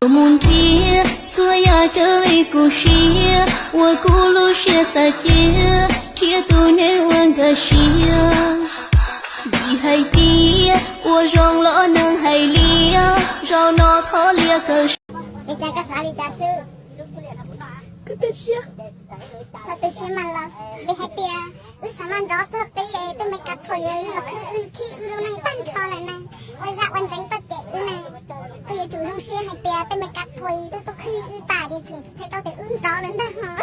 Mus nrhiav txhua yam raws li kuv siab, ua kuv lub siab xav cia, nrhiav tus neeg uas nkag siab. Vim hais tias ua zoo los neeg hais liam, zaum no thov liam kawg. Li cas koj xav li cas xwb? Kuv tu siab. Txhob tu siab mas los, vim hais tias wb xav maj nrov txog qib es tej me kav thuas los khwb wb khib wb lub neej tag nrho lawm na. Ua zaj ua ntseev txoj cai wb na. Koj yuav tsum zoo siab hais tias tej me kav thuas twb tuaj khwb wb tas ces txhais tau tias wb nrov lawm ntag hos.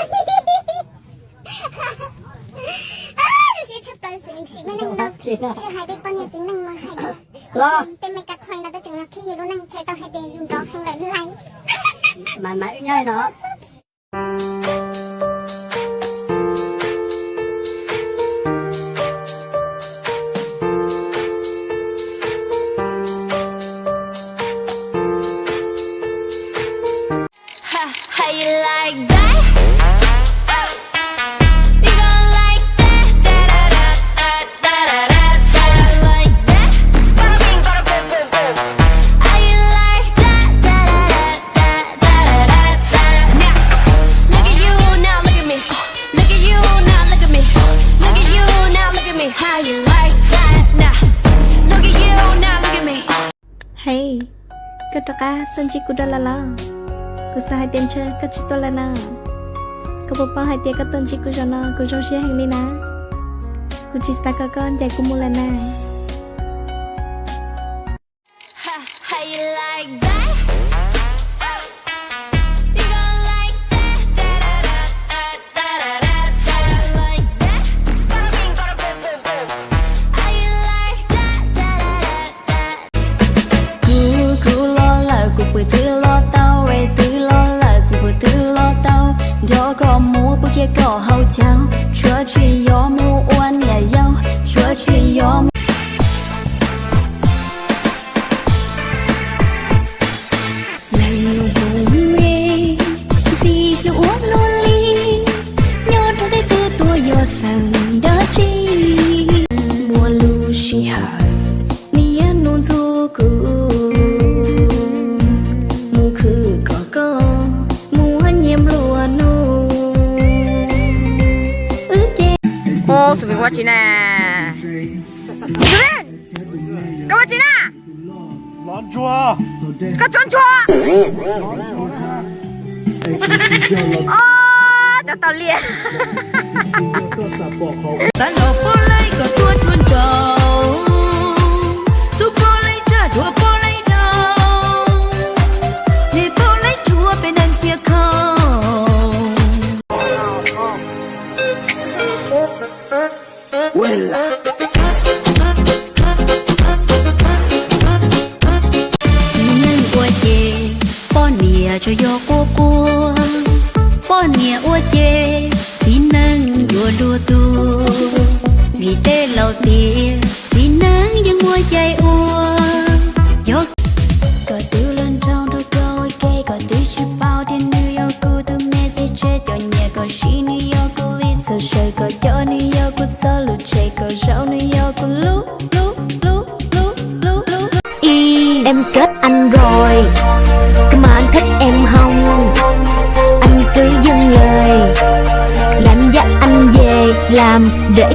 Zoo siab tshaj plaws xwb, sim me neej no tsis hais tej poj niam txiv neej mas hais tias tej me kav thuas no twb tseem los khib yus lub neej txhais tau hais tias yus nrov heev lawm lais. Mas mas wb nyob no. How you like that? You gon' like that? Da, da, da, da, da, da, da, da. You like that? How you like that? Da, da, da, da, da, da, da, da. Now, look at you, now look at me. Look at you, now look at me. Look at you, now look at me. How you like that? Now, look at you, now look at me. Hej, koj rov qab tuaj ntsib kuv dua lawm los? Kuv xav hais tias ntshe koj tsis tuaj lawm na. Koj puas paub hais tias koj tuaj ntsib kuv zaum no kuv zoo siab heev li na. Kuv tsis xav kom koj ncaim kuv mus lawm na. How you like that? You gon' like that? Da, da, da, da, da, da, da, da. Like that? How you like that? Da, da, da, da. Kuv, kuv los lawm, kuv pw twg los tau, es twg los lawm, kuv pw twg los tau. Nrog koj mus pw kiag kom haus caug, tsuav tsis yog mus ua niam yau, tsuav tsis yog mus Leej lub hmoov me, ntxim hlub ua luaj li, nyob rau tej twg tuaj yuav xeem dab tsi. Muaj lub sij hawm, niaj hnub ntxuav kuv, mus khwv kom koj, muaj nyiaj nplua nuj. Wb ces Ua tsis na. Koj ua tsis na? Koj tsuav ntsuag. Os, cov tau liam. Xav los poj laib kom tuaj cuag nraud, xub poj laib tshaj dhuav poj laib dhau, niag poj laib tshuav peb neeg cia khau. Txiv neej ua ces poj niam tsuas yog quaj quaj, poj niam ua ces txiv neej yuav luag tuag. Vim tej laus tias txiv neej yeej muaj cai ua, yog kom twb los nraug nrog koj ua ke, kom twb tsis paub tias nws yog kuv tus me txiv tseg, cov nyiam kom siv nws yog kuv li txoj saw, kom coj nws yog kuv txoj lus tseg, kom zaum nws yog kuv lub lub lub lub lub lub lub. Em cấp anh rồi, các bạn thích em không? Anh cứ dừng lời, làm dắt anh về làm để